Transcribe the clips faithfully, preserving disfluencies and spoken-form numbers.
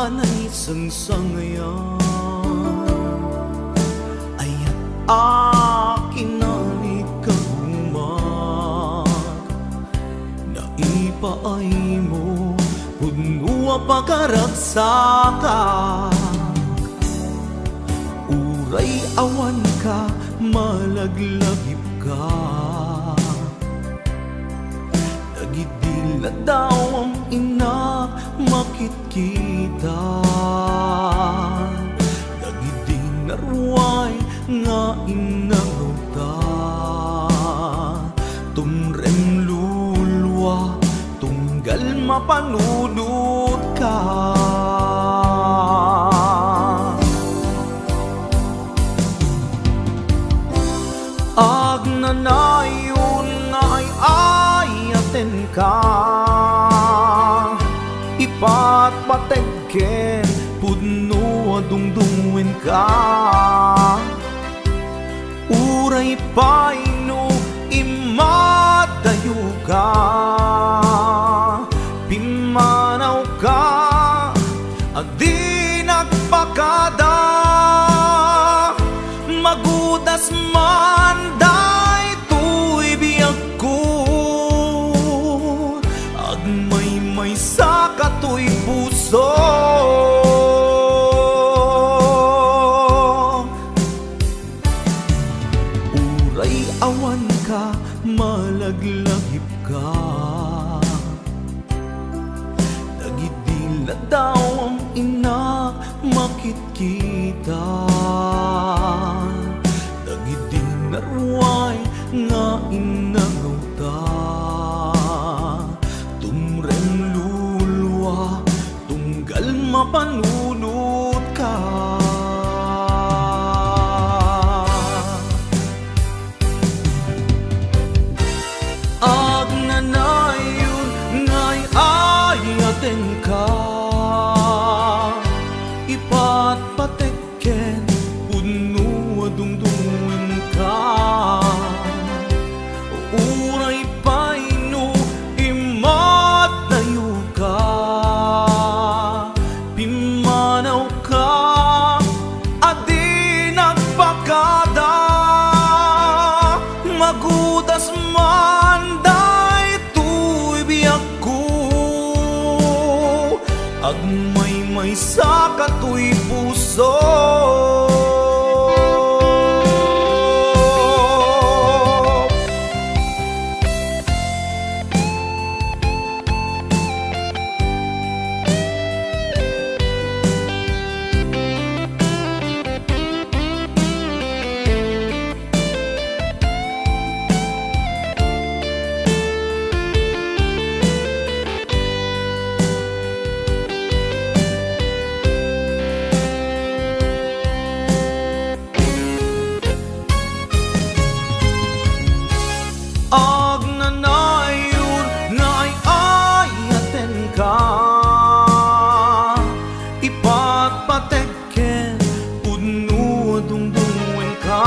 Naisangsangayan, ayat a kinalikagumak, naipaaymo, pudno a pakaragsak. Uray awan ka, malaglagip ka. Dagidi ladawam, innak, makitkita. Dagidi naruay nga inangawta. Tumrem lulua, tunggal mapanunotka. Agnanayon nga ay-ayatenka, ipatpateg ken pudno a dungdungenka. Uray pay no immadayoka, pimmanawka a di nagpakada, magudas man daytoy biagko, agmaymaysa katoy puso. Uray awan ka, malaglagip ka. Dagidi ladawam, innak, makitkita. Dagidi naruay nga inangawta. Tumrem lulua, tunggal mapanunotka. Agnanayon nga ay-ayatenka, ipatpateg ken pudno a dungdungenka. Uray pay no immadayoka, pimmanawka a di nagpakada, magudas man daytoy biagko, agmaymaysa katoy puso. Agnanayon nga ay-ayatenka, ipatpateg ken pudno a dungdungenka.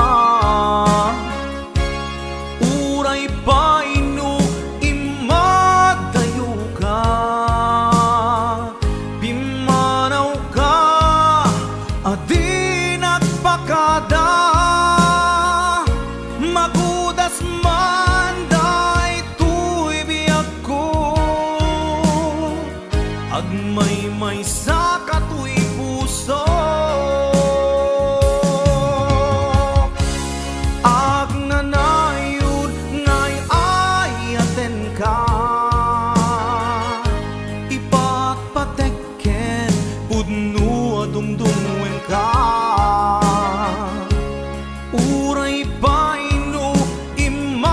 Uray pay no immadayoka, pimmanawka a di nagpakada, magudas man daytoy biagko, agmaymaysa katoy puso. Agnanayon nga ay-ayatenka, ipatpateg ken pudno a dungdungenka. Uray pay no imma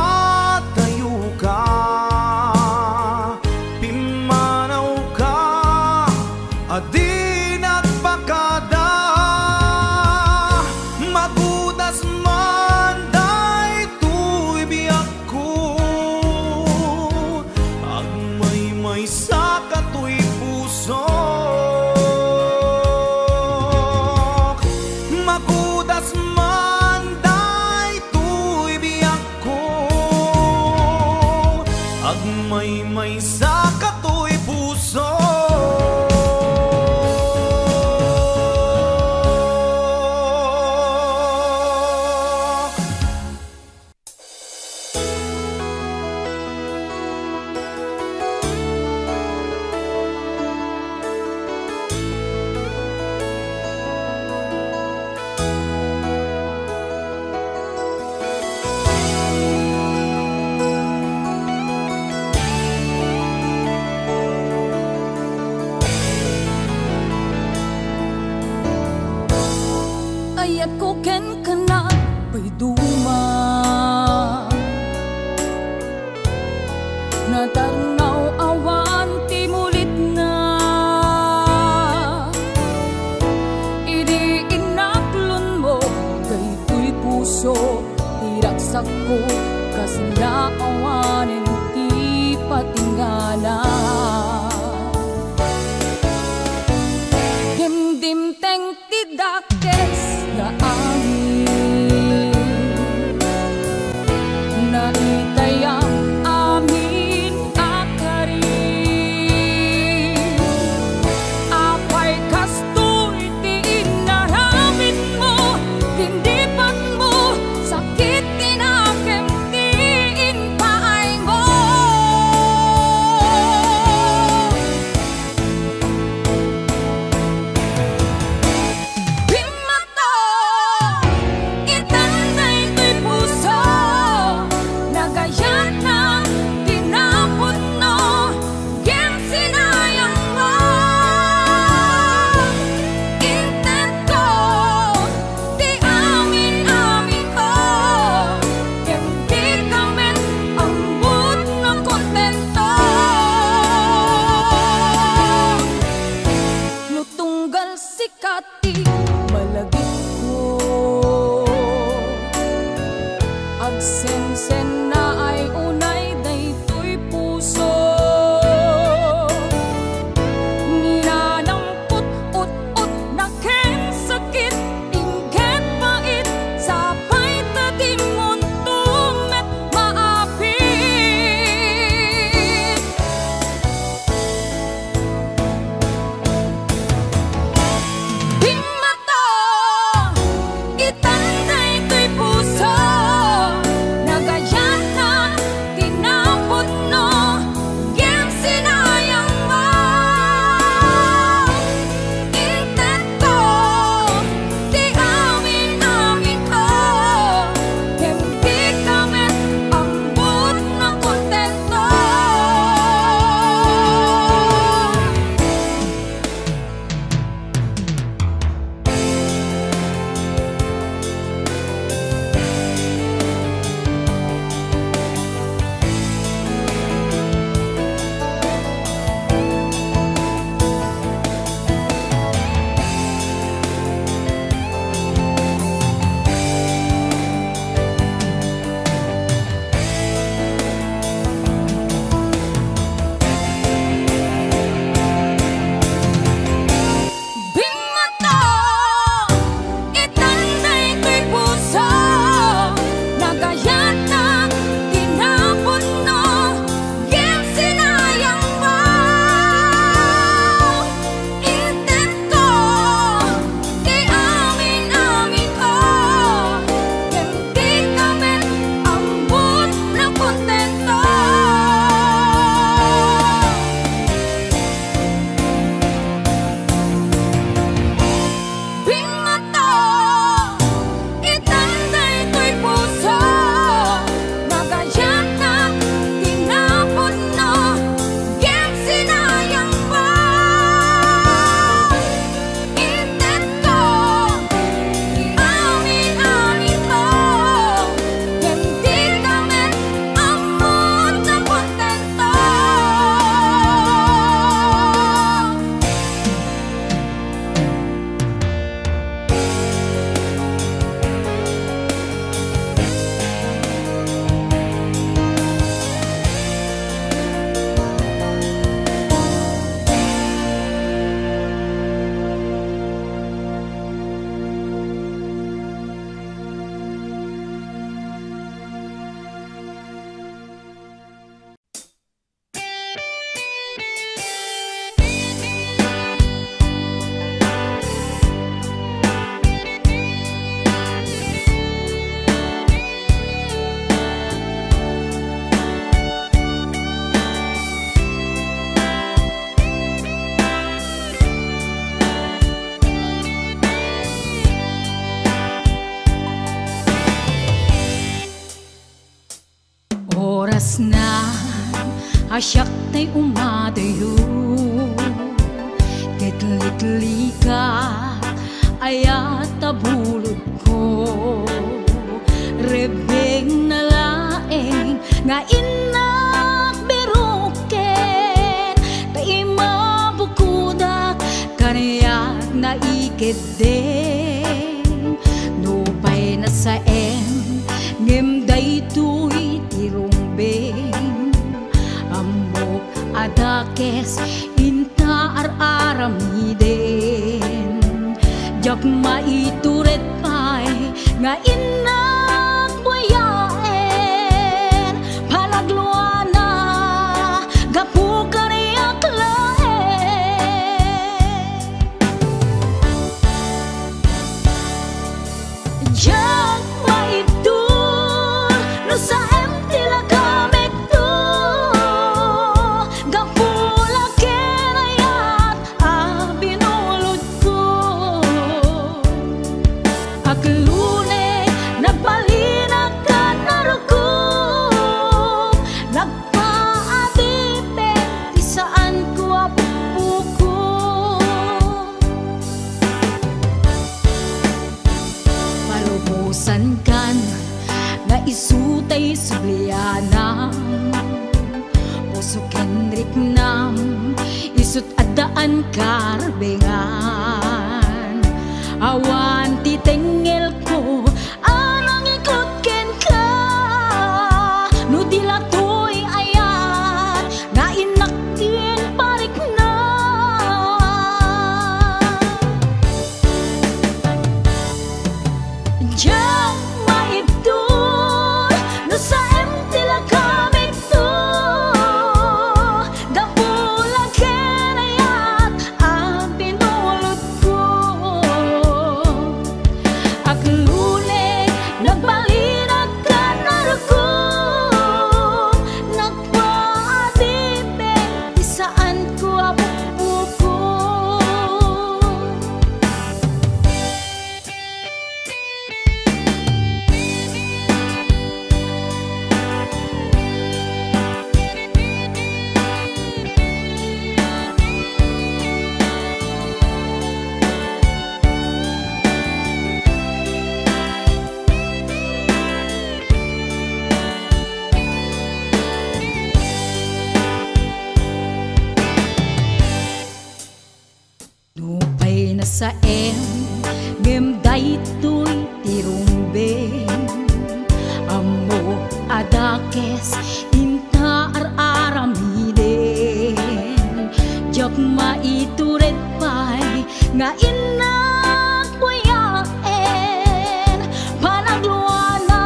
Takko, kasla awanen ti patinggalan. Ngem dimteng ti dakes nga amin. Naitayam amin a kari. Apay kastoy ti inaramidmo, lindipatmo, sakit ti nakem ti impaaymo. Bimmato, itan daytoy puso, nagayatna ti napudno, ngem sinayangmo. Intedko ti amin-aminko, ngem dika met ammod nakontento. No tunggal sika ti malagipko, agsensennaay unay daytoy puso. Ninanampot, ut-ot, naken sakit, inggit pait, sapay ta dimonto met maapit. Bimmato, itan daytoy puso, nagayatna ti napudno, ngem sinayangmo. Intedko ti amin-aminko, ngem dika met ammod nakontento. Bimmato, itan daytoy puso, nagayatna ti napudno, ngem sinayangmo. Intedko ti amin-aminko, ngem dika met ammod nakontento. Bimmato, itan daytoy puso, nagayatna ti napudno, ngem sinayangmo. Intedko ti amin-aminko, ngem dika met ammod nakontento. Orasna a siak tay umadayo, ket liklikak ayat a bulodko. Rebbengna laeng nga innak biroken, ta imabukodak kaniak naikeddeng. Nupay nasaem, ngem day Kes inta ar-aramiden, diak maitured pay nga innak buyaen, panagluana gapu kaniak laeng. Diak maibtur no saem ti lagamekto, gapu la ken ayat a binulodko. Aklone, nagbalinak ken narukong, nagpaadipek ti saanko a bukbukong. Malubosankan nga isu tay sublianam, puso ken riknam, isut' addaan karbengan. Awan ti tengngelko a nangikot kenka, no di la toy ayat nga innak ti parikna. Diak maibtur no saem ti lagamekto, gapu la ken ayat a binulodko. Aklone, nagbalinak ken narukong, nagpaadipek ti saanko a bukbukong. Nupay nasaem, ngem daytoy ti rumbeng. Ammok a dakes inta ar-aramiden. Diak maitured pay nga innak buyaen, panagluana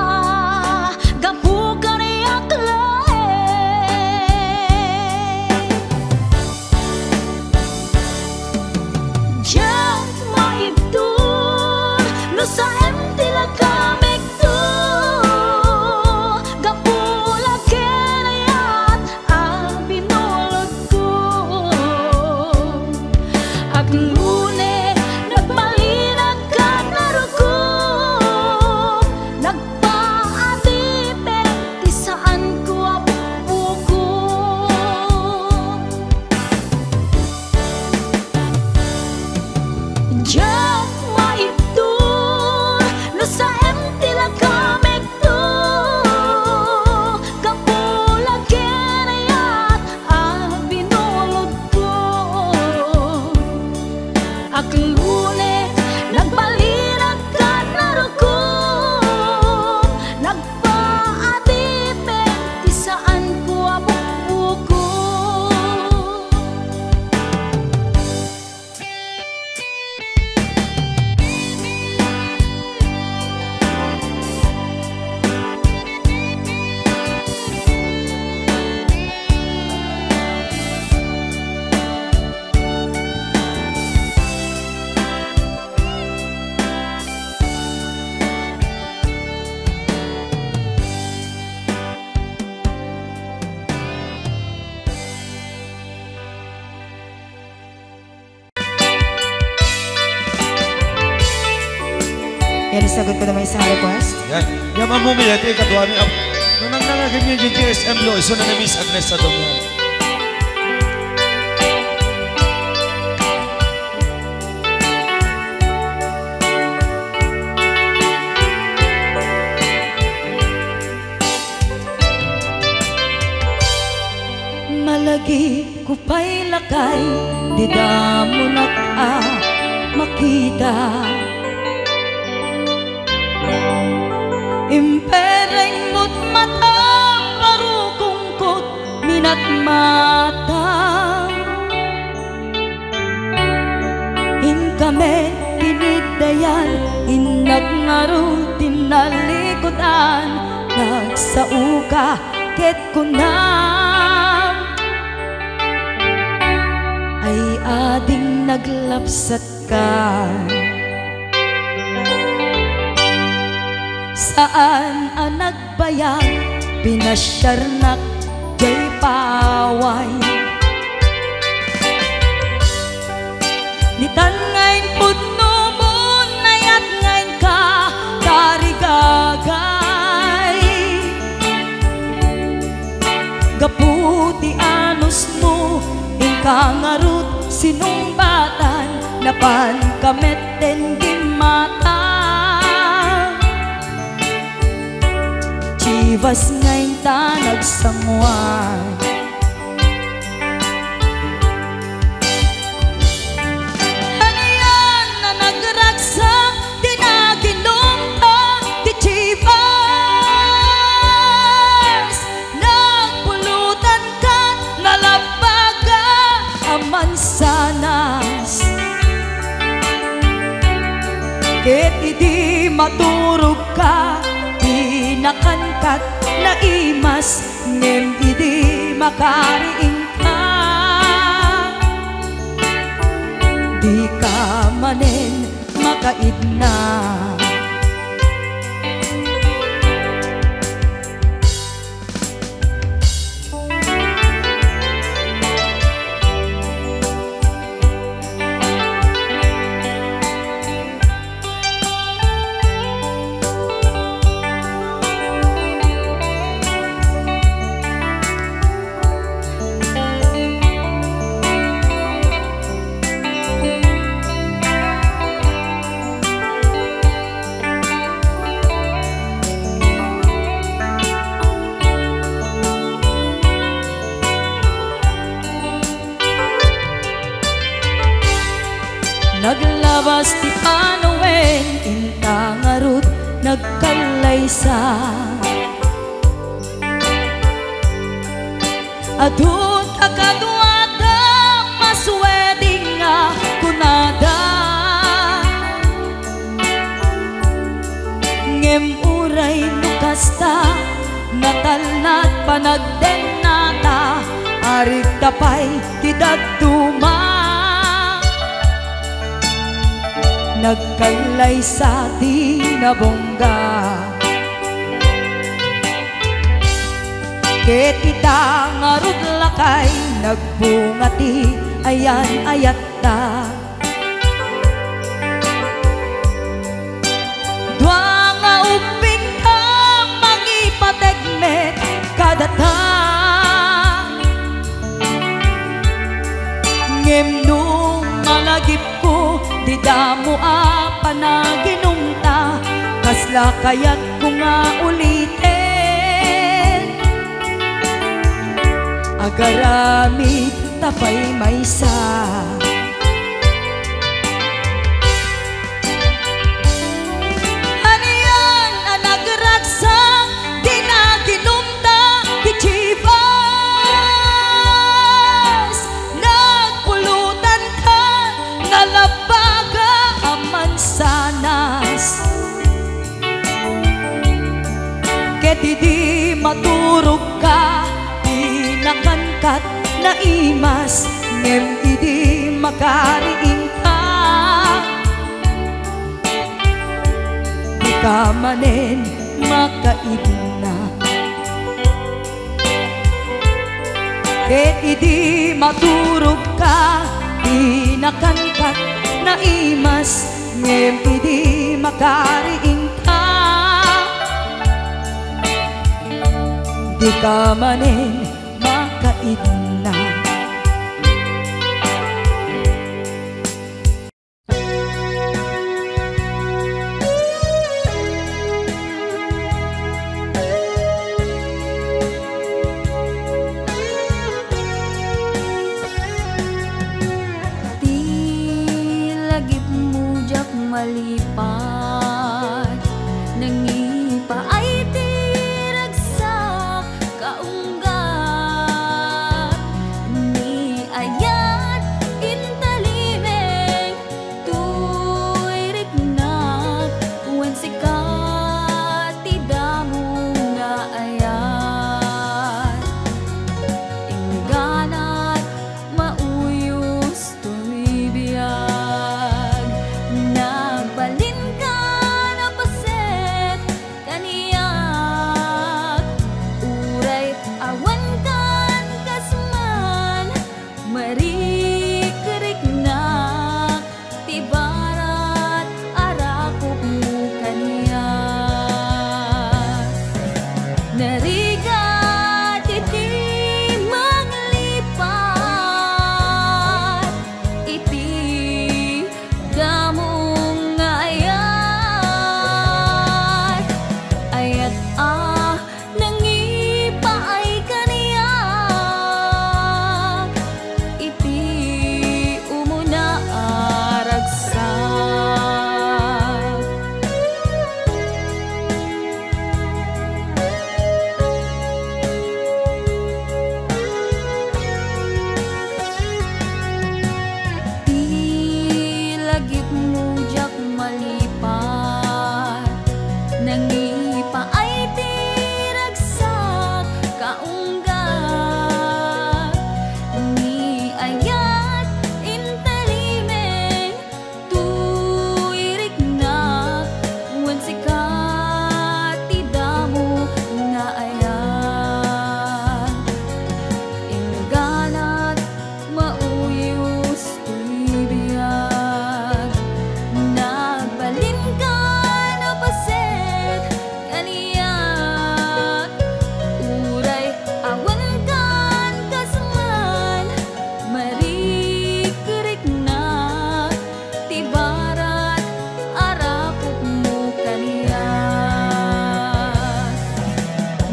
gapu kaniak laeng. Diak maibtur no saem ti lagamekto, gapu la ken ayat a binulodko. Aglone, nagbalinak ken narukong, nagpaadipek ti saanko a bukbukong. Diak maibtur no saem ti lagamekto, gapu la ken ayat a binulodko. Aglone, nagbalinak ken narukong, nagpaadipek ti saanko a bukbukong. Yan, isagot ko naman isang request. Yan. Yan, Ma'am Mumi, ito yung kadwa ni Ap-, nung nangnangagan niya yung G S M lo, iso na ni Miss Agnes sa Domingo. Malagipko pay lakay, di damonak a makita. Impereng mo't mata, parukongko't minatmata. Ayan, innak ngarud ti nalikudan, nagsaoka ket kunam, ay ading naglapsatka. Saan a nagbayag, pinasiarnak jay paway. Nitan nga impudnom, nayat nga inka tarigagay. Gapu ti anusmo, inka ngarud sinungbatan, napanka metten gimmata. Chivas nga inta nagsanguan. Anian a nagragsak ti naginumta ti Chivas, nagpulutan kat nalabbaga a mansanas. Ket idi maturogka, dinakankat naimas, ngem idi makariingka, dika manen makaidna. Naglabas ti panawen, inta ngarud nagkallaysa. Adu ta kaduada, mas wedding nga kunada. Ngem uray no kasta, natalna ti panagdennata, arigta pay ti dadduma. Nagkallaysa ti nabungga. Ket ita ngarud lakay, nagbunga ti ayan-ayatta. Dua nga ubbingta mangipateg met kadata. Ngem no malagipko ti damo a panaginumta, kasla kayatko nga uliten? Agaramid ta pay maysa. Anian a nagragsak ti naginumta ti Chivas, nagpulutan kat nalabbaga a mansanas. Ket idi maturogka, dinakankat naimas, ngem idi makariingka, dika manen makaidna. Ket idi maturogka, dinakankat naimas, ngem idi makariingka, dika manen makaidna. Ti lagipmo diak malipay, nangipaay ti ragsak kaunggat.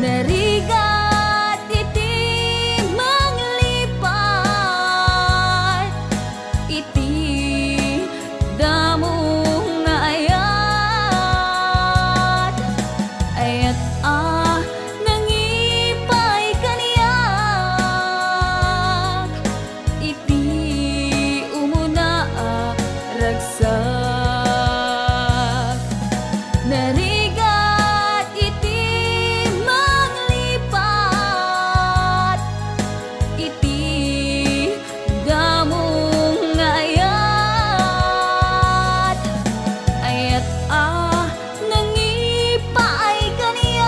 Narigat iti manglipat iti damo nga ayat, ayat a nangipay kaniak iti umuna a ragsak. Narigat iti manglipat iti damo nga ayat, ayat a nangipaay kaniak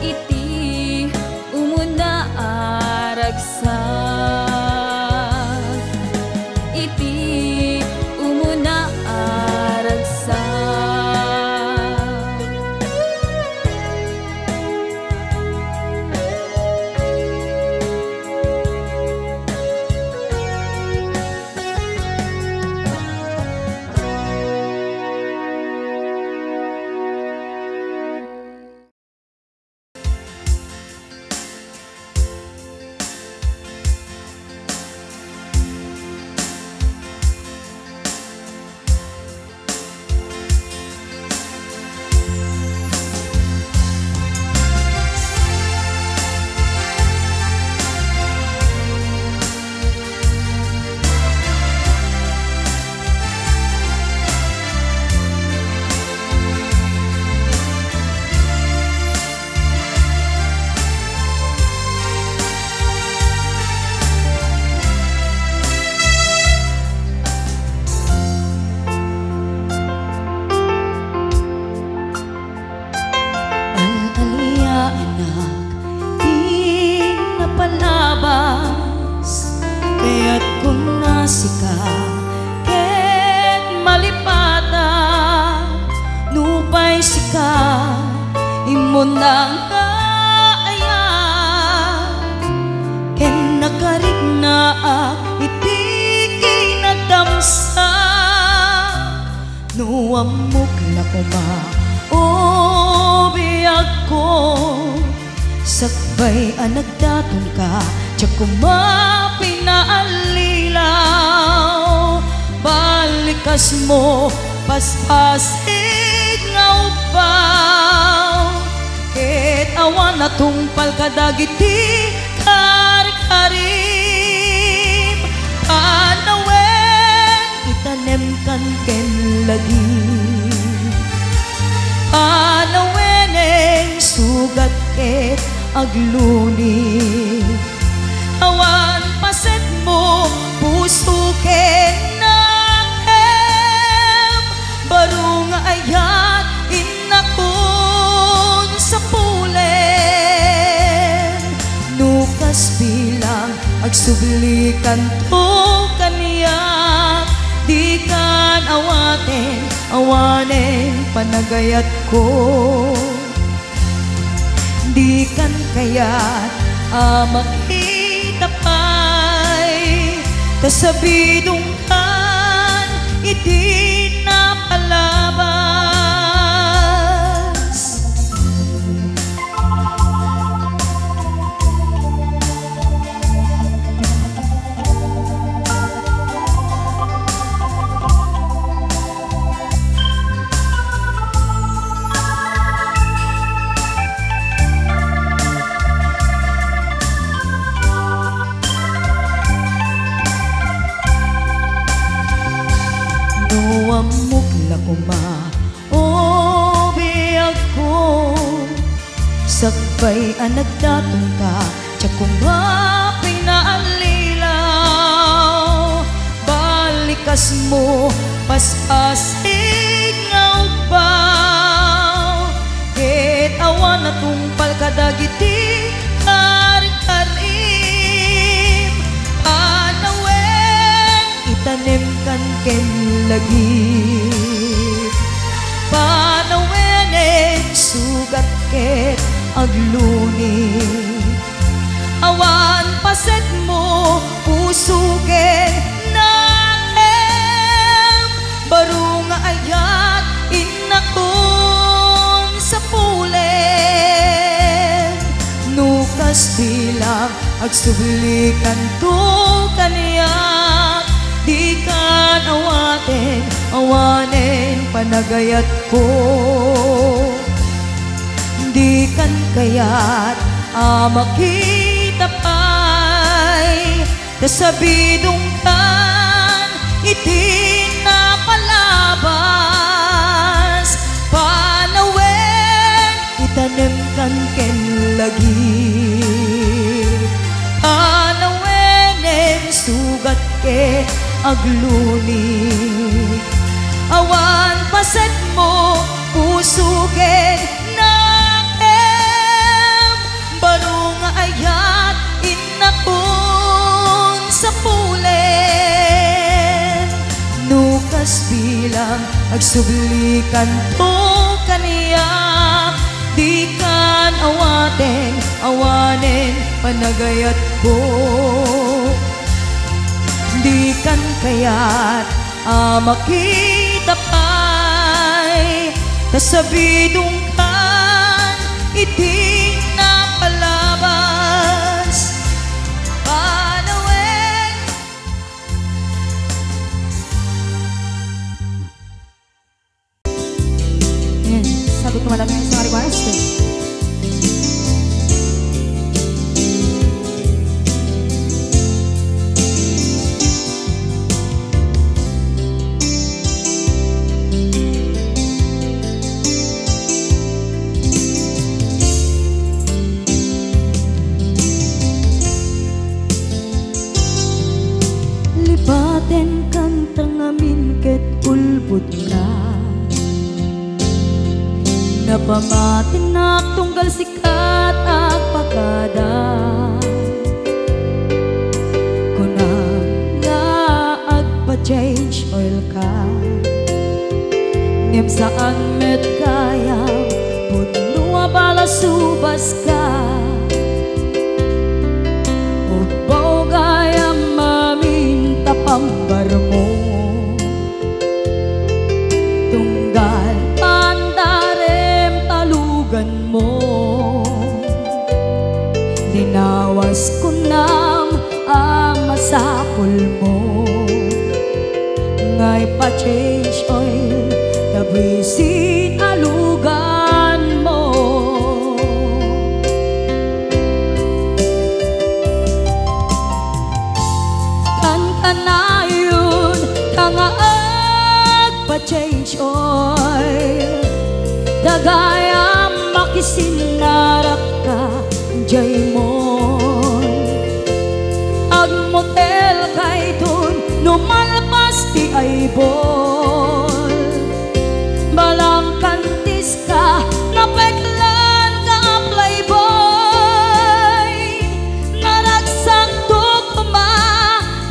iti umuna a ragsak, iti umuna a ragsak. Al-alia, anak, ti napalabas, kayatkon a sika ket malipata, nupay sika, immuna nga ayat, ken nakariknaak iti kinadamsa. No ammok la koma, o biagko, sakbay a nagdatonka, diak koma pinaallilaw. Balikasmo, paspasig nga ubbaw, ket awan a tungpal kadagiti karkarim. Panawen, itanemkan ken lagi. Panawenen, sugat ket agluni. Awan pasetmo, puso ken nakem. Baro nga ayat, innakon sapulen. No kas bilang, agsublikanto kaniak, dikan awaten, awanen panagayatko. Dikan kayat a makita pay, ta sabidongkan iti napalabas. No ammok la koma, o biagko, sakbay a nagdatonka, diak koma pinaallilaw. Balikasmo, paspasig nga ubbaw, ket awan a tungpal kadagiti karkarim. Panawen, itanemkan ken lagip. Panawenen, sugat ket agluni. Awan pasetmo, puso ken nakem. Baro nga ayat, innakon sapulen. Bilang agsublikanto kaniak, dikan awaten awanen panagayatko. Dikan kayat a makita pay ta sabidongkan iti napalabas. Panawen, itanekkan ken lagi. Panawen, sugat ket agluni. Awan pasetmo, puso ken nakem. Baro nga ayat, innakon sapulen. No kas bilang agsublikanto kaniak, dikan awaten awanen panagayatko. Dikan kayat a makita pay ta sabidongkan iti napalabas. Panawen. Ayan, sagot ko malam yung isang request. Lipatenkan ta ngamin ket ulbodka. Napamatinak tunggal sika ket agpakada. Kunam nga agpa-change oil ka, ngem saan met gayam pudno a balasubas ka. Ubbaw gayam amin ta pambarmo. Tunggal pandarem ta luganmo, linawas kunam a masapulmo nga ipa-change oil ta buisit a luganmo. Kankanayon ta nga agpa-change oil, ta gayam makisinnarakka jay moy. Agmotelka iton no malpas ti aybol. Balangkantis ka, napeklan ka a playboy. Naragsakto koma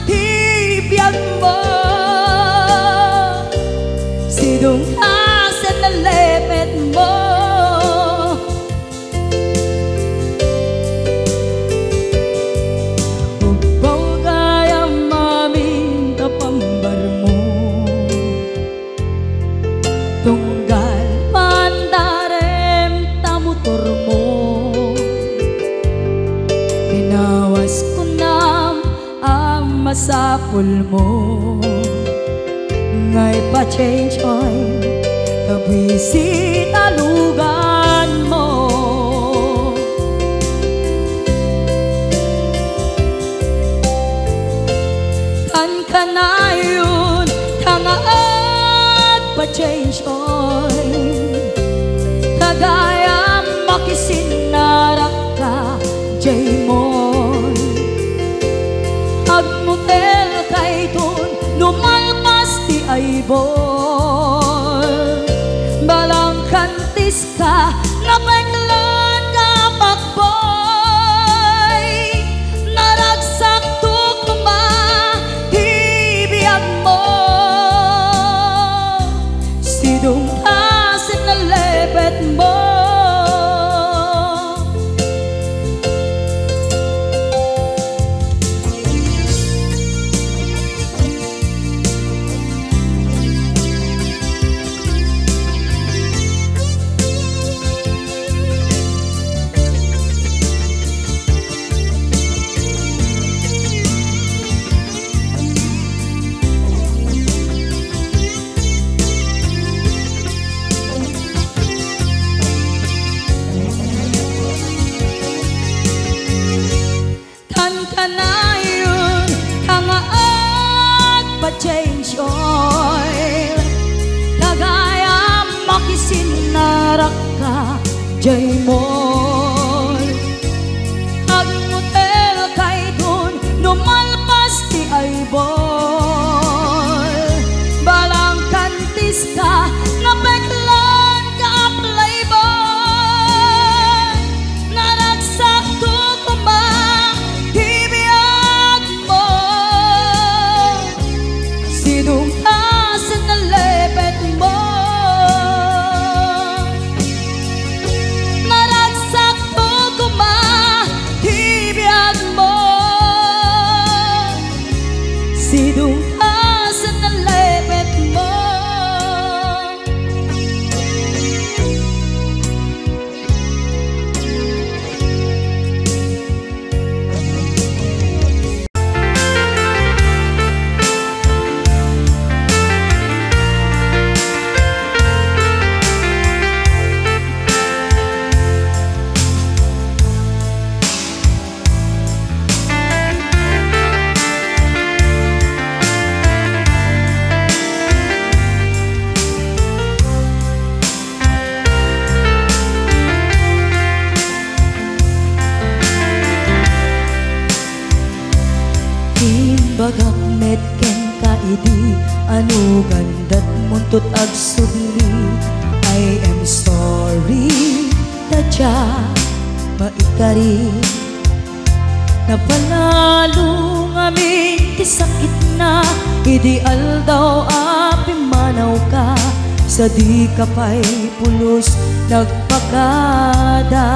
ti biagmo. Sidongka sen nalepetmo. Ubbaw gayam amin ta pambarmo. Tunggal pandarem ta motormo. Linawas kunam a masapulmo nga ipa-change oil ta buisit a luganmo. Kankanayon ta nga agpa-change oil, ta gayam makisinnarakka jay moy. Agmotelka iton no malpas ti aybol. Balangka Jay Mall. Agmotel kaydon no malpas ti aybol. Balangkantis ka, napeklan ka a playboy. Naragsakto koma ti biag mo. Sidong a sen a lepet mo. Naragsakto koma ti biag mo. Sidong a sen a lepet mo. Imbagak met kenka idi, ano gandat muntot agsubli. I am sorry, ta dia maikari. Napanalo ngamin ti sakitna idi aldaw a pimmanawka, sadika pay pulos nagpakada.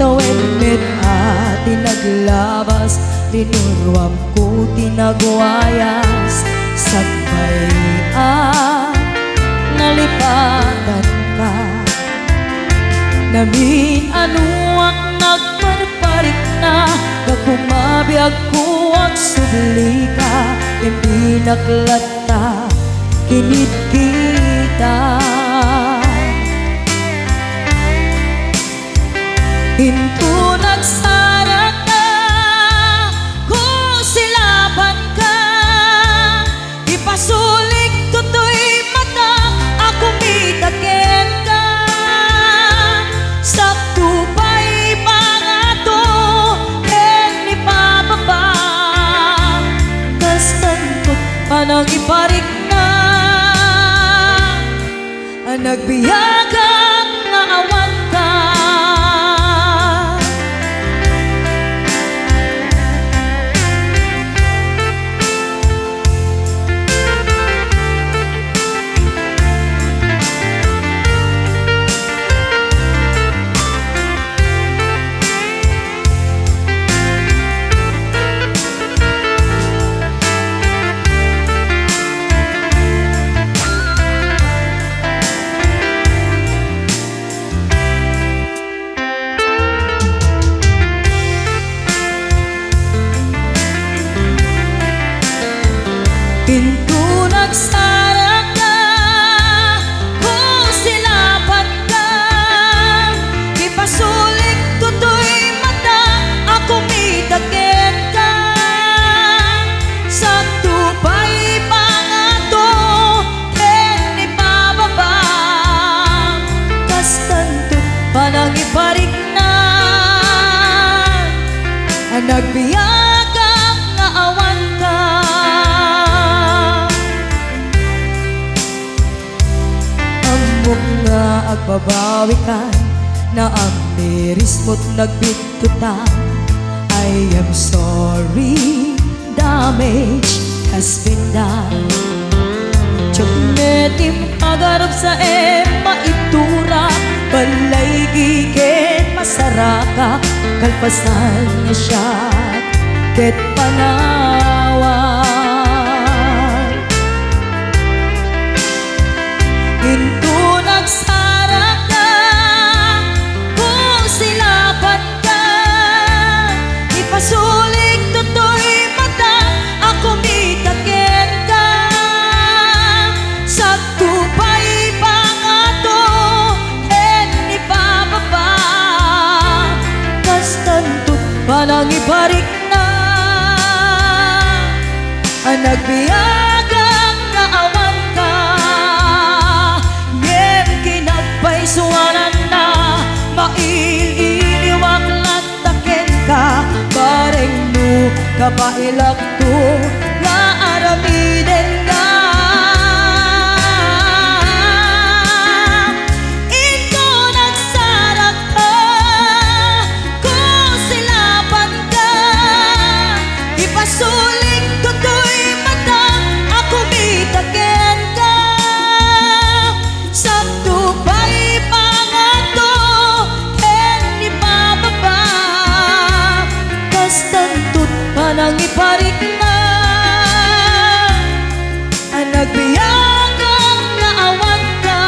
Tawen met a ti naglabas, linuruamko ti nagwayas, sakbay a nalipatanka. Namin-anoak nagparparikna, gapu mabiagko agsublika, imbinak latta kinitkita. Inton agsarakka, kusilapanka, ipasulik totoy matak a kumita kenka. Sakto pay pangato ken ipababa, kastanto panangiparikna. A nagbiagak nga awanka. Inton agsarakka, kusilapanka, ipasulik totoy matak a kumita kenka. Sakto pay pangato ken ipababa, kastanto panangiparikna. A nagbiagak nga awanka. Ammok nga agbabawikan, naamirismo't nagbittutan. I am sorry, damage has been done. Diak met impagarupsaem maitura, balay ken masarakak, kalpasan nga siak ket panawan. Inton agsarakka, kusilapan ka, ipasulik totoy mata a kumita kenka. Sakto pay pangato ken ipababa, kastanto panangiparikna a nagbiagak nga awanka. Kabaelakto nga aramidenna. Inton agsarakka, kusilapanka, ipasulikko toy mata a kumita kenka. Sakto pay pangato ken ni Papa, kastanto ti panangiparikna a nagbiag nga awanka.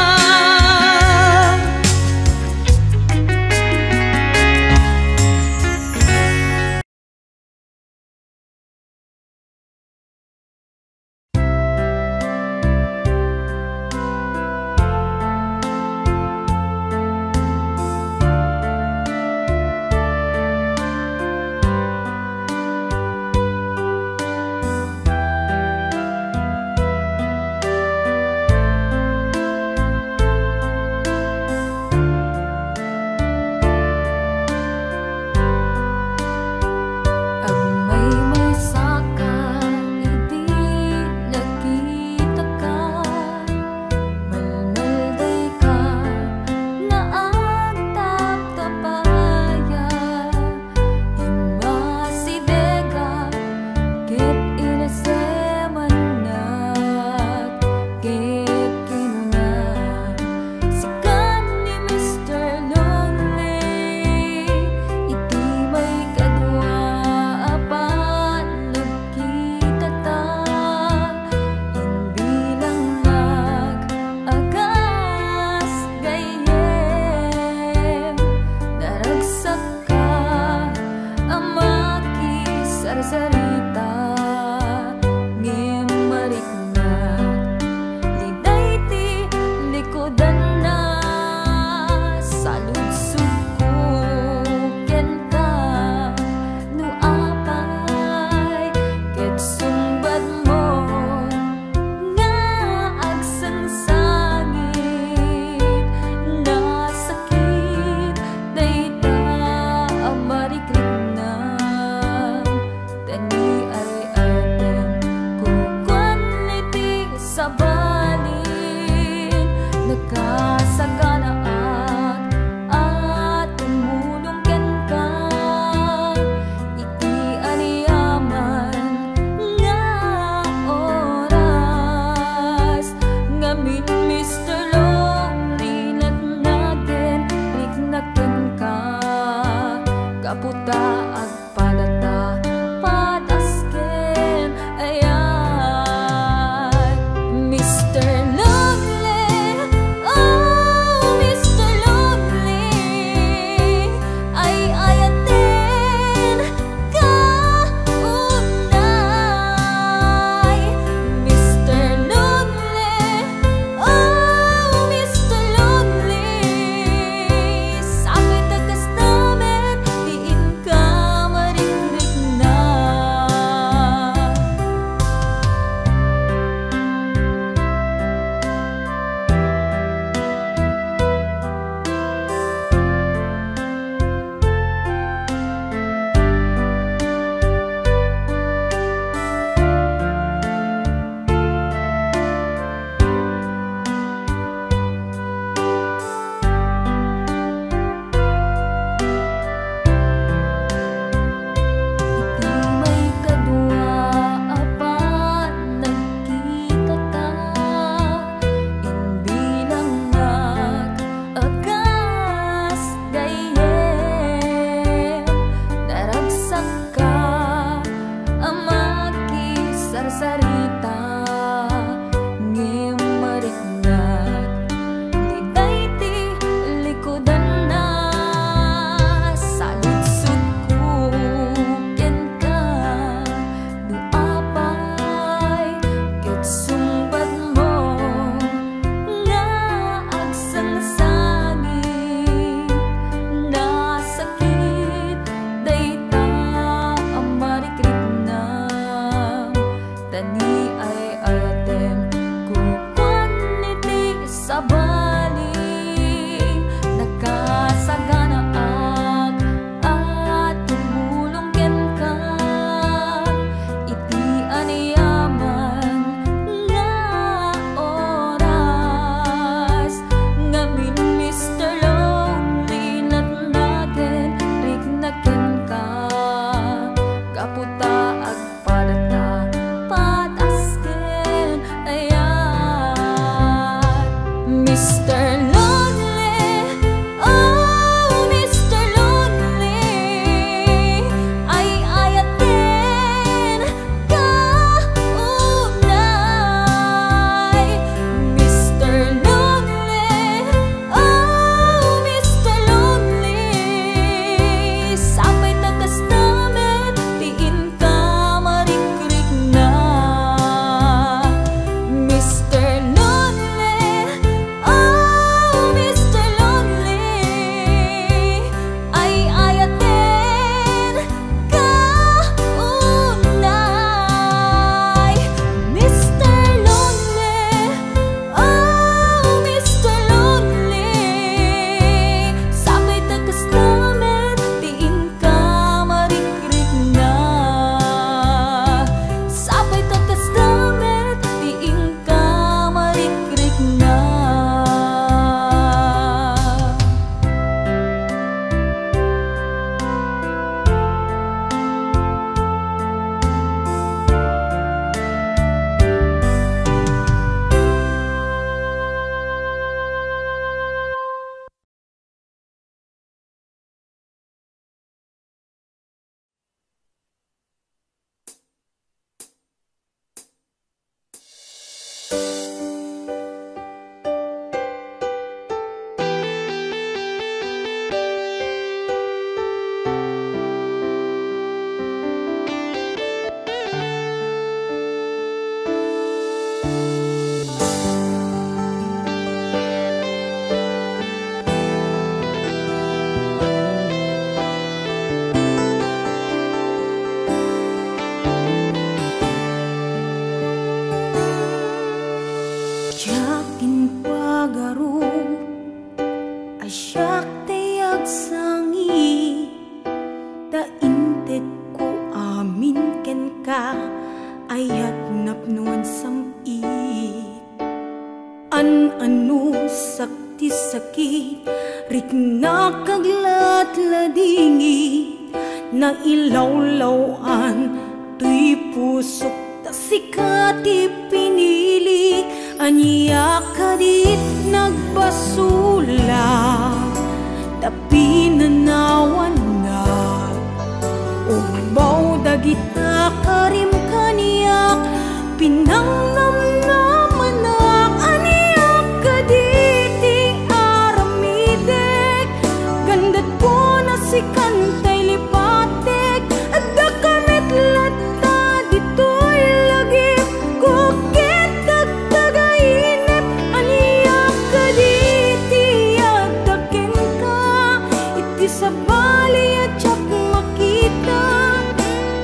Agmaymaysaka idi nakitaka, malmaldayka nga agtaptapaya. Immasidegak ket inasemannak, ket kinuna, "Sika ni Mister Lonely, iti maikadua a panagkitata, imbilangnak a kas gayyem, naragsak ka a makisarsarita, ngem mariknak, liday ti likudanna, saludsodko kenka, no apay ket sungbatmo nga agsangsangit, nasakit dayta a marikriknam. Ta ni ay-ayen kukuan iti sabalin, nakasaganaak a tumulong kenka iti aniaman nga oras. Ngamin, Mister Lonely, natnagen, riknak kenka, gapu ta agpadata patas ken ayat. Mister Lonely, Sak ti sakit, riknak aglatladingit, nailawlaw-an toy pusok, ta sika ti pinilik. Ania kadit nagbasolak, ta pinanawannak. Ugbaw dagita karim kaniak, pinangnamnamanak. Ania kaditi aramidek, gandat ko na sikan tay lipatek. Adda ka met latta ditoy lagip ko ken tagtagainep. Ania kaditi adda kenka, iti sabali a diak makita,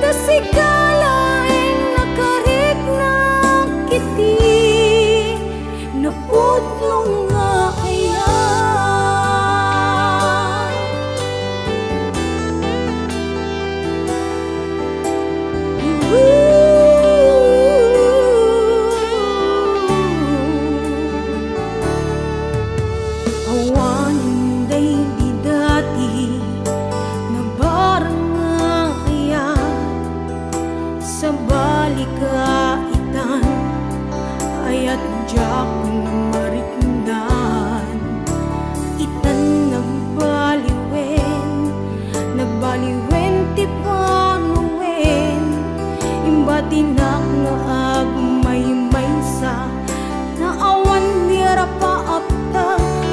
ta sika laeng nakariknak iti napudno nga ayat. Awanen daydi dati nabarang nga ayat, sabali ka itan, ayat diak mariknan. Itan nagbaliwen, nagbaliwen ti panawen, imbatinak nga agmaymaysa, naawan ni rapaakta.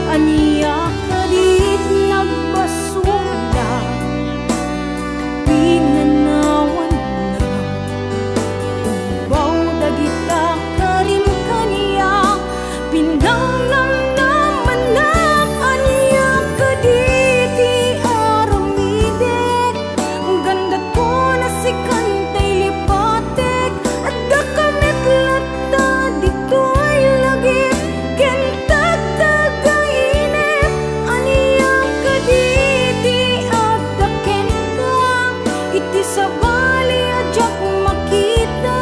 Ania kadit nagbasolak, pinanawannak. Ugbaw dagita karim kaniak, pinangnamnamanak. Ania kaditi aramidek, gandat ko na sikan tay lipatek. Adda ka met latta ditoy lagip ken tagtagainep. Ania kaditi adda kenka, iti sabali a diak makita,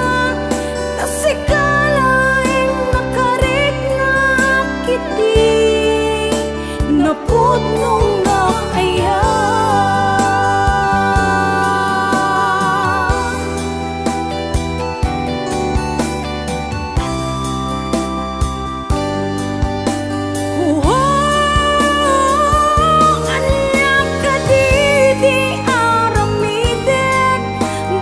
ta sika laeng nakariknak iti napudno nga ayat. Ania kaditi aramidek,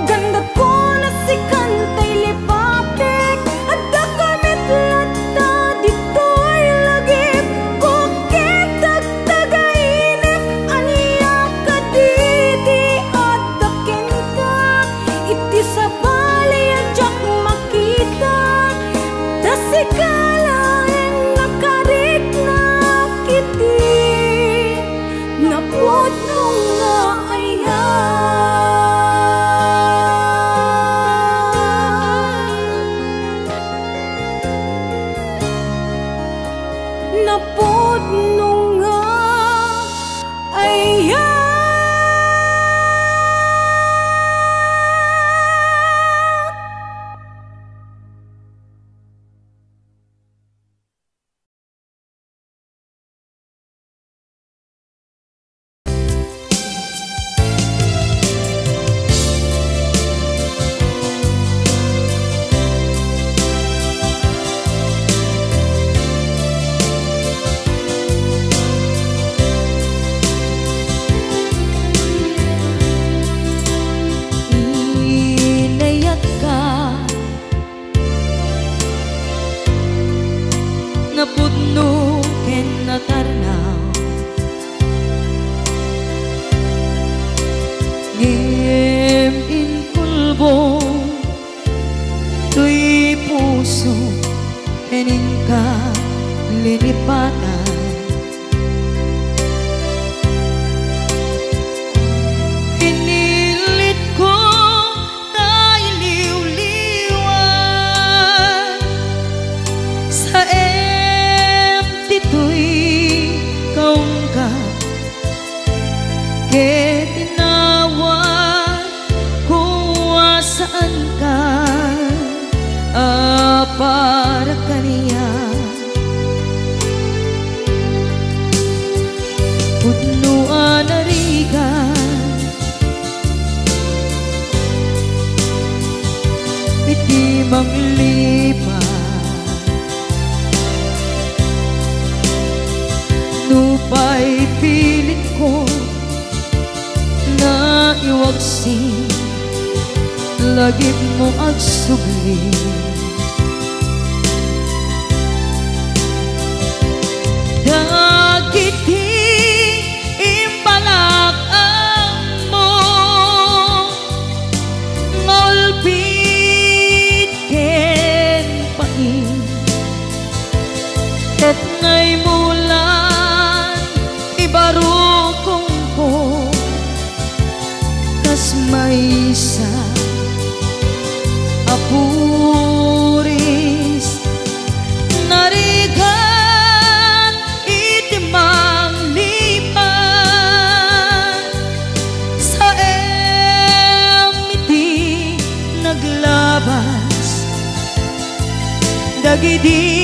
gandat ko na sikan tay lipatek. Adda ka met latta ditoy lagip ko ken tagtagainep. Ania kaditi adda kenka, iti sabali a diak makita, ta sika laeng nakariknak iti napudno nga ayat. Napudno nga ayat. Inayatka, napudno ken natarnaw. Ngem inkulbong toy puso ken inka linipatan. Pinilitko ta iliwliwan. Saem ditoy kaungkat, ket inawat ko a saanka a para kaniak. Pudno a narigat iti manglipat. Nupay pilitko nga iwaksi, lagipmo agsubli. Dagiti imbalak-ammo nga ulpit ken pain, ket naimmulan ti barukongko. Kas maysa a puris, narigat iti manglipat, saem iti naglabas dagidi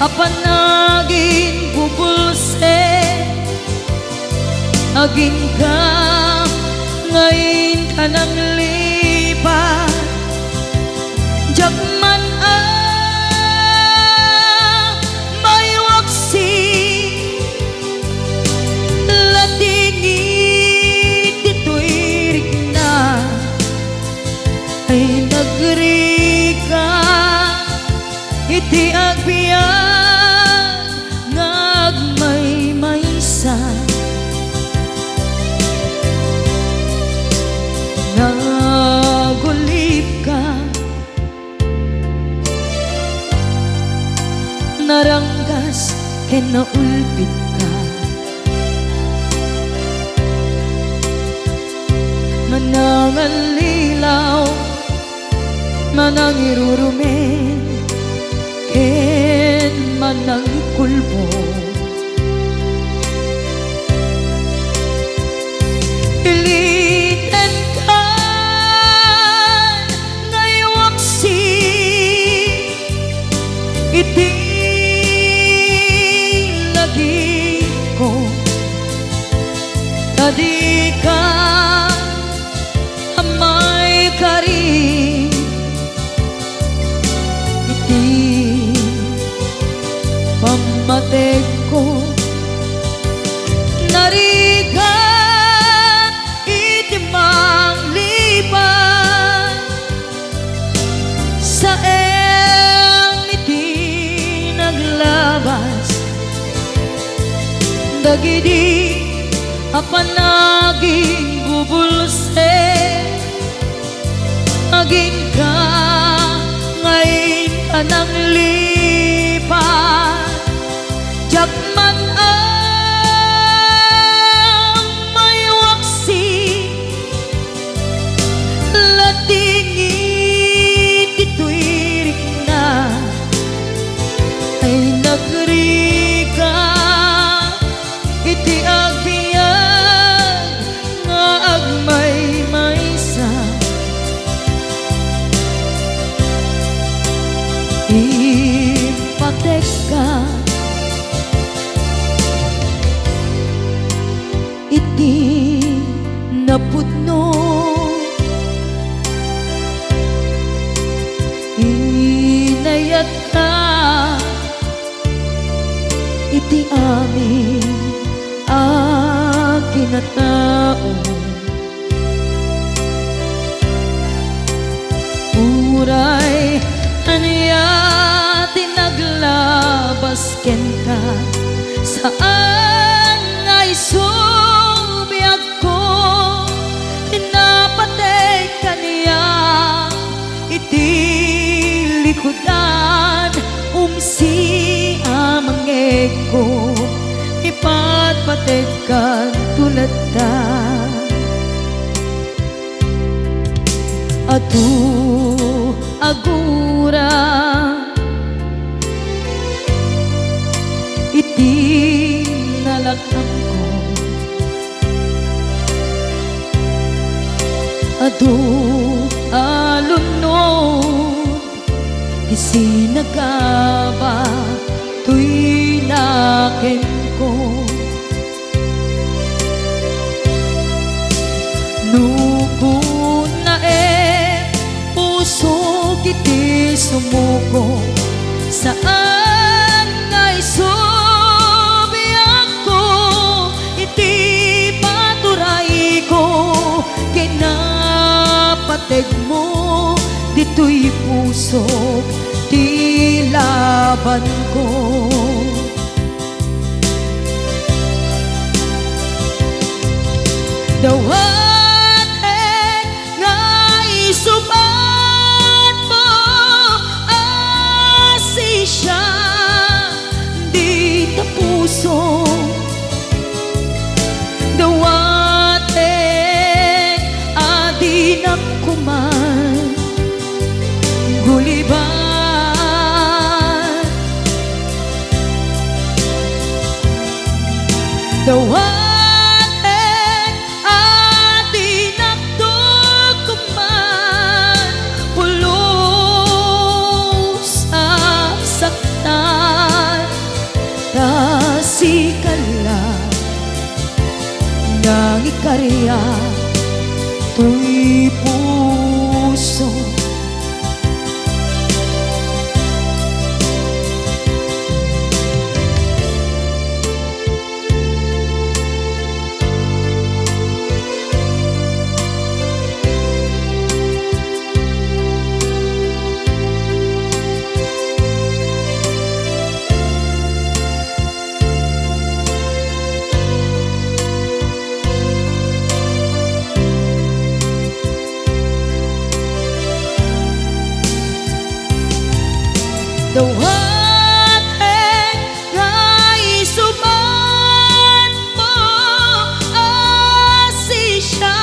a panaginbubulsek. Agingga nga inka nanglipat, diak man a maiwaksi, ladingit ditoy rikna ay nagrigat iti agbiag nga agmaymaysa. Nagulipka, naranggas ken naulpitka. Manangallilaw, manangirurumen, ken manangikulbong. Pilitenka nga iwaksi iti lagipko, ta dika a maikari iti pammategko. Narigat iti manglipat, saem iti naglabas dagidi a panaginbubulsek. Agingga nga inka nanglipat, diak man a maiwaksi, ladingit ditoy rikna ay nagrigat iti agbiag nga agmaymaysa. Impatekka iti napudno, inayatka iti amin a kinatao. Uray ania ti naglabas kenka, saan nga isu biagko, pinapateg kaniak iti likudan, umsi a mangngegko, ipatpategkanto latta. Adu a gura iti nalak-amko. Adu a lunod ti sinagaba toy nakenko. Toy pusok ti labanko. Dawatek nga isub-atmo a sisya dita puso. Dawatek a dinak kuman guliban. Dawatek a dinak dukuman, pulos a saktan, ta sika la nangikariak toy puso. Dawatek nga isub-atmo a sisya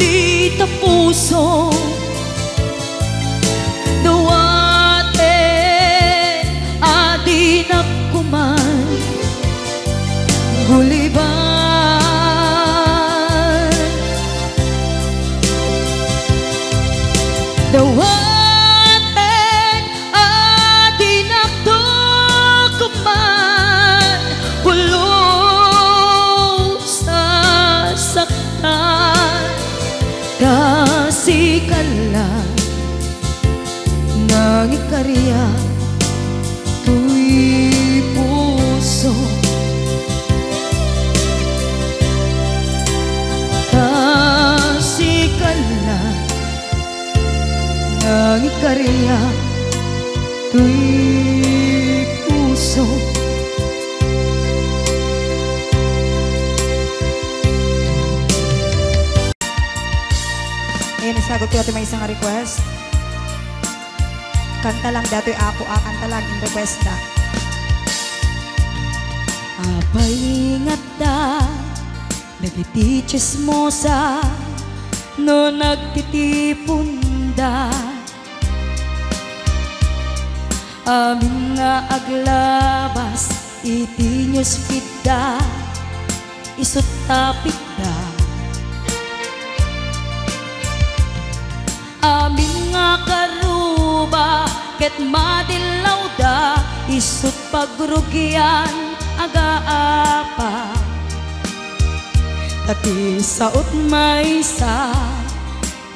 dita puso. Dawatek a dinak kuman guliban. Dawatek a dinak dukuman, pulos a saktan, ta sika la nangikariak toy puso. Ta sika la nangikariak toy puso. Ayan, isagot ko ito may isang request. Kanta lang datoy, Apo, ah, kanta lang in request da. Apay ngatda dagiti chismosa no nagtitipunda. Amin nga aglabas iti newsfeed da, isut' tapikda. Amin nga karuba ket madillawda, isut' pagrugian agaapa. Ta ti sao't maysa,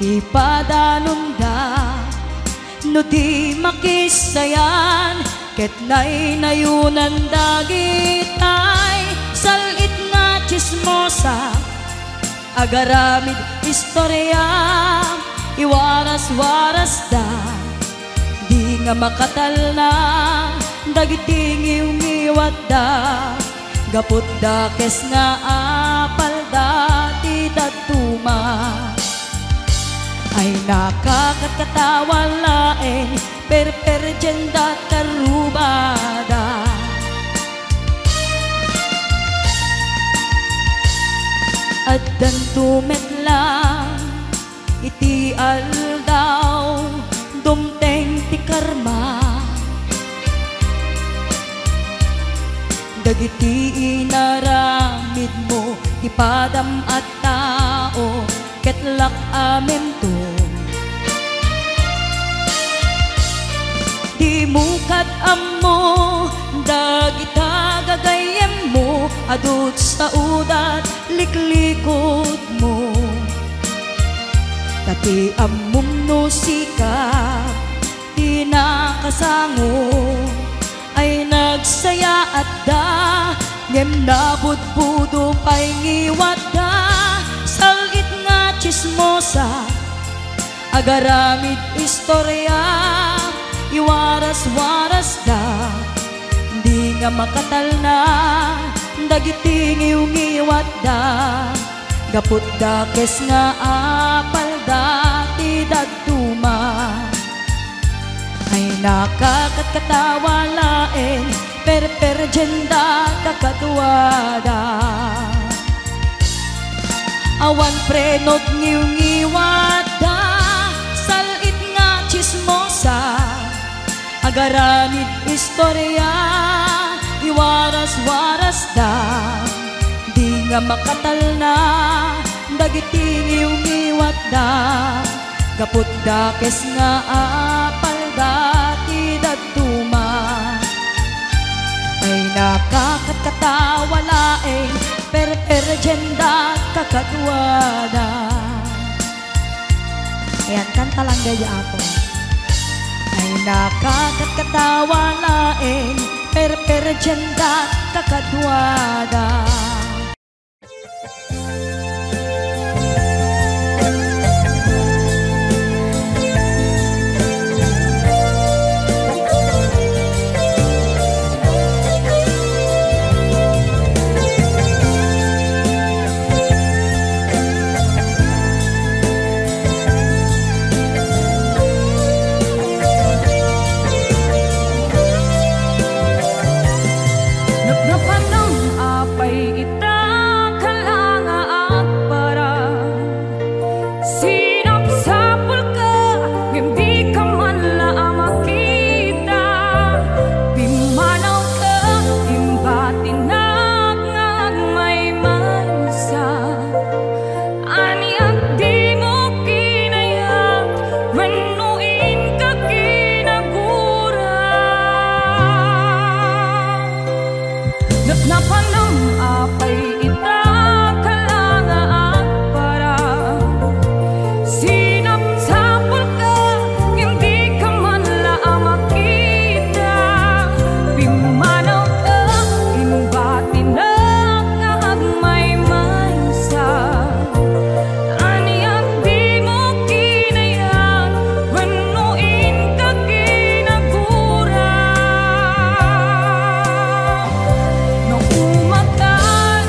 ipadanonda no di makisayan, ket naynayunan dagitay sal-it nga chismosa. Agaramid istoria, iwaras-warasda, di nga makatalna dagiti ngiwngiwatda, gapu dakes nga apalda ti dadduma. Ay nakakatkatawa laeng perperdienda, karubada. Addanto met lang iti aldaw, dumteng ti karma. Dagiti inaramidmo ti padam a tao, ket lak-amento. Dimo kad-ammo dagita gagayyemmo, adu ti saodat liklikutmo. Ta ti ammom no sika ti nakasango, ay nagsayaatda, ngem nabudbudo pay ngiwatda, sal-it nga chismosa. Agaramid istoria, iwaras-warasda, di nga makatalna dagiti ngiwngiwatda, gapu dakes nga apalda ti dadduma. Ay, nakakatkatawa laeng, perperdienda kakaduada. Awan prenod ngiwngiwatda, sal-it nga tsismosa, agaramid istoria, iwaras-warasda, di nga makatalna dagiti ngiwngiwatda, gapu dakes nga apalda ti dadduma. Ay, nakakatkatawa laeng, perperdienda kakaduada. Ayan, kanta lang gayam, Apo. Ay, nakakatkatawa laeng, perperdienda kakaduada. Napnapanam apay ita kala nga agparang? Sinapsapulka, ngem dika man la a makita. Pimmanawka, imbatinak nga agmaymaysa. Ania dimo kinayat wenno inka kinagura? Napnapanam apay ita kala nga agparang? Sinapsapulka, ngem dika man la a makita. Pimmanawka, imbatinak nga agmaymaysa. Ania dimo kinayat wenno inka kinagura? No umakan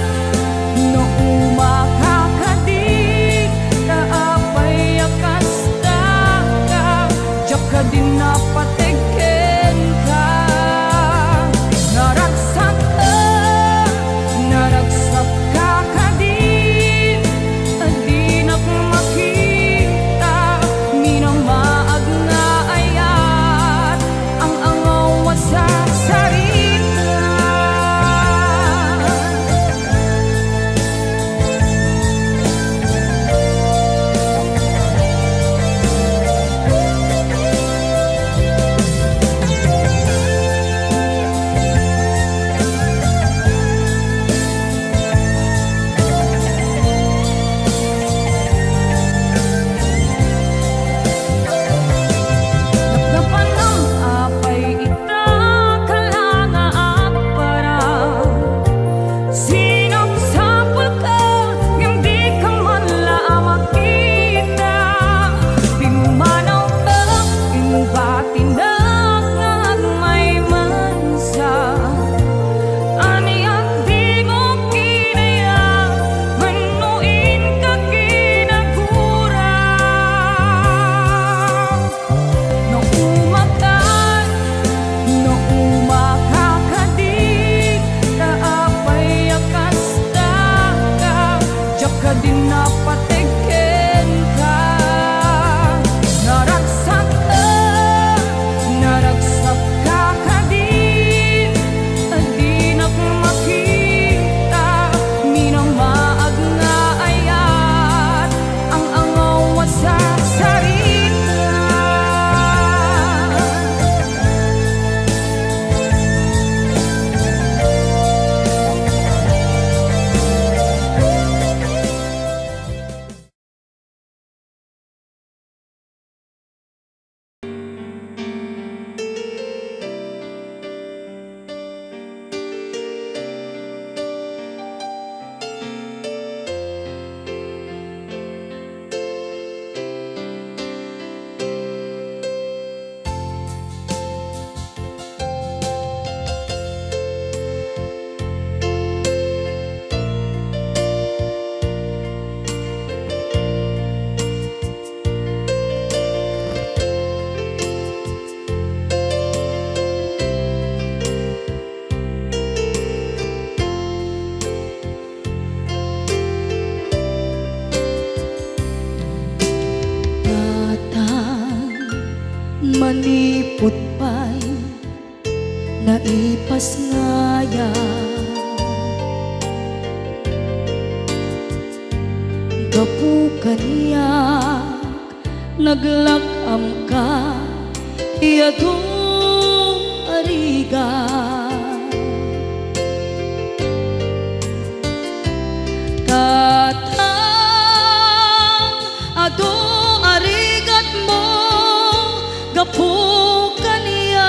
Gapu kaniak, naglak-amka ti adu a rigat. Tatang, adu a rigatmo gapu kaniak.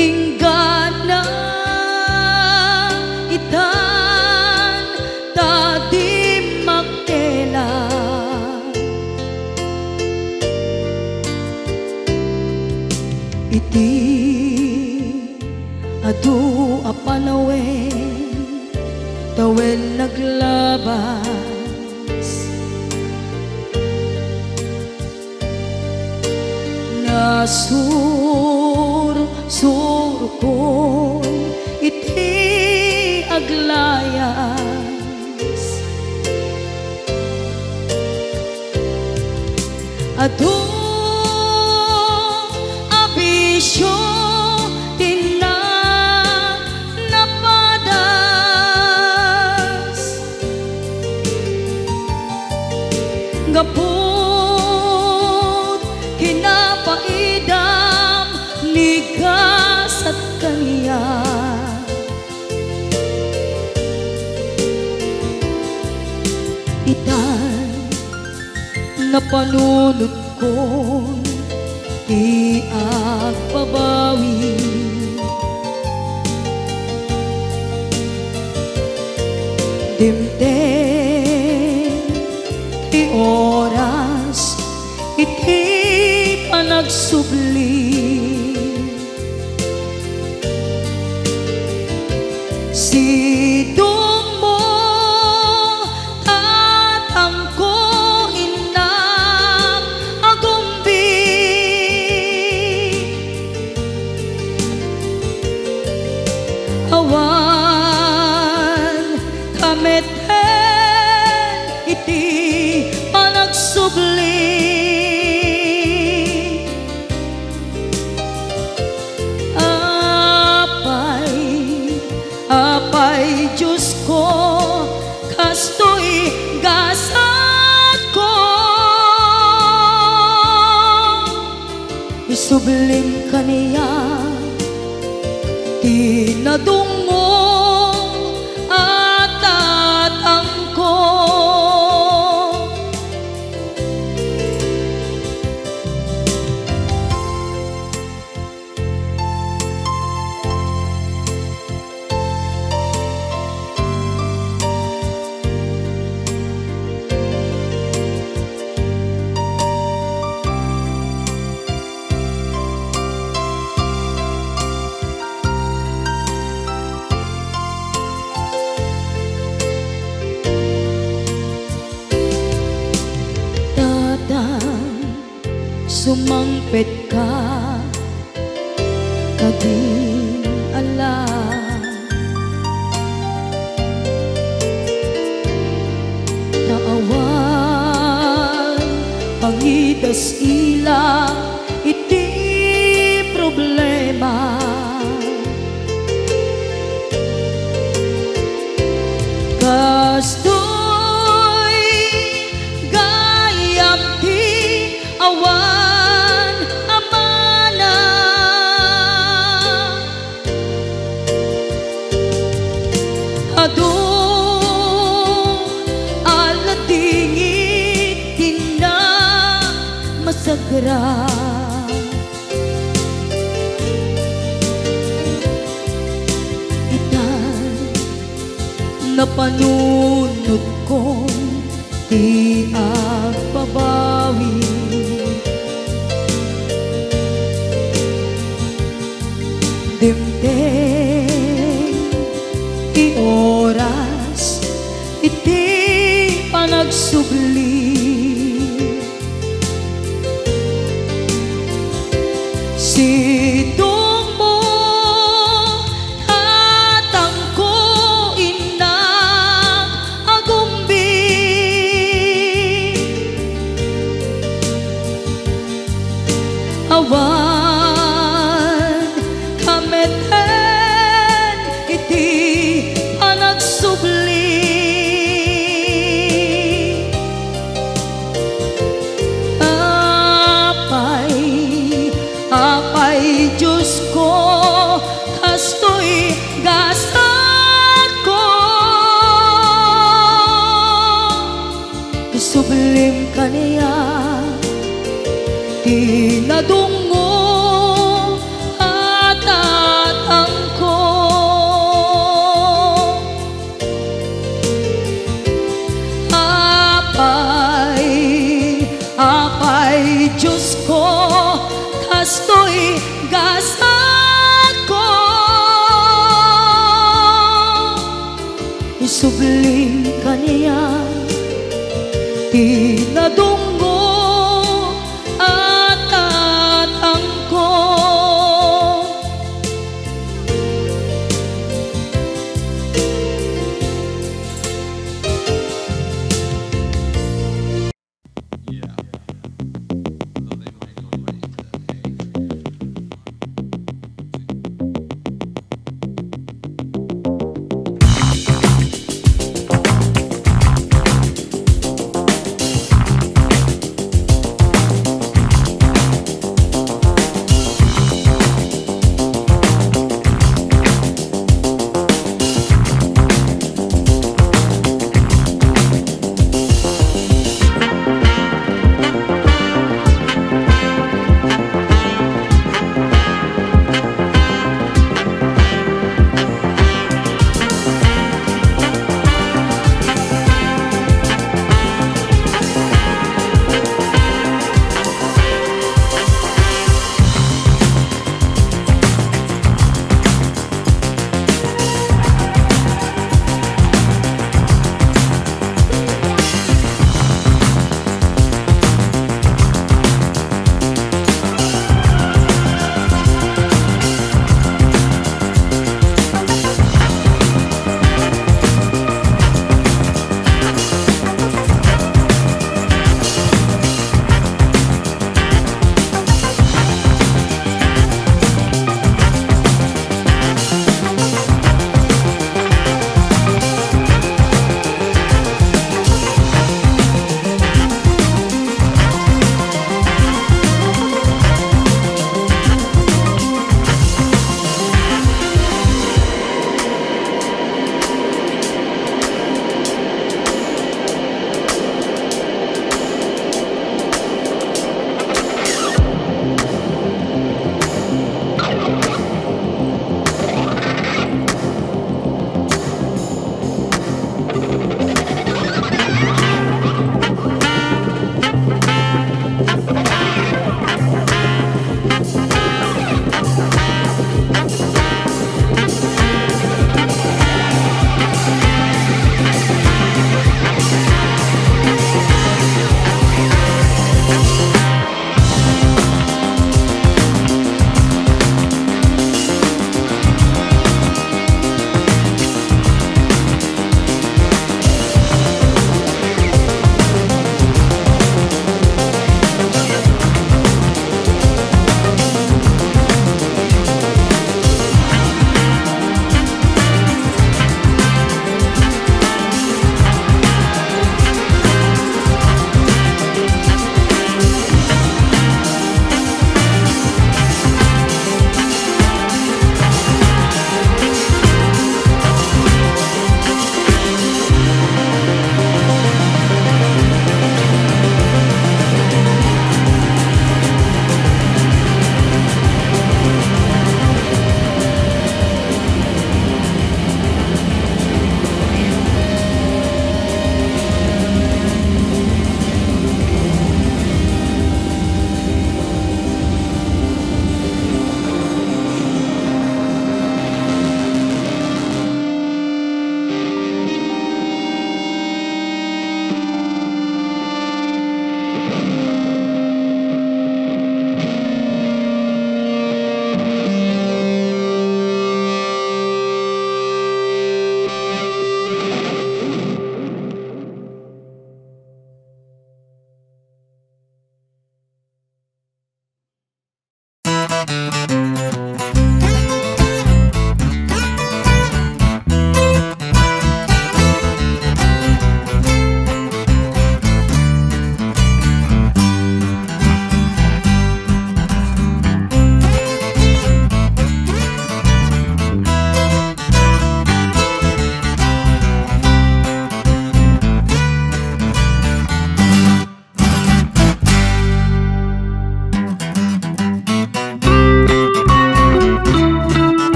Inggana itan ta dimmakkel. Iti adu a panawen, tawen naglabas. Nasursurkon iti aglayas. Adu a bisio ti na-, napadas. Gapu ti napaidam ni gasat kaniak. Itan, napanunotkon ti agbabawi. Dimteng ti oras iti panagsubli. Sidongmo, tatangko, innak, agumbi. Awan kameten iti panagsubli. Apay, apay, Diosko, kastoy gasatko. Isublim kaniak ti nadungngong a tatangko. Tatang, sumangpetka kadin ala. Ta awan pangidas-ila iti problema. Kastoy gayam ti awan a mana. Adu a ladingit ti namasagra. Itan, napanunotkon ti agbabawi. Dimteng ti oras iti panagsubli. Sidongmo, tatangko, innak, agumbi. Awan kameten iti Apay Diosko, kastoy gasatko. Isublim kaniak ti nadungngom a tatangko. Apay, apay, Diosko, kastoy gasatko. Isublim kaniak ti nadung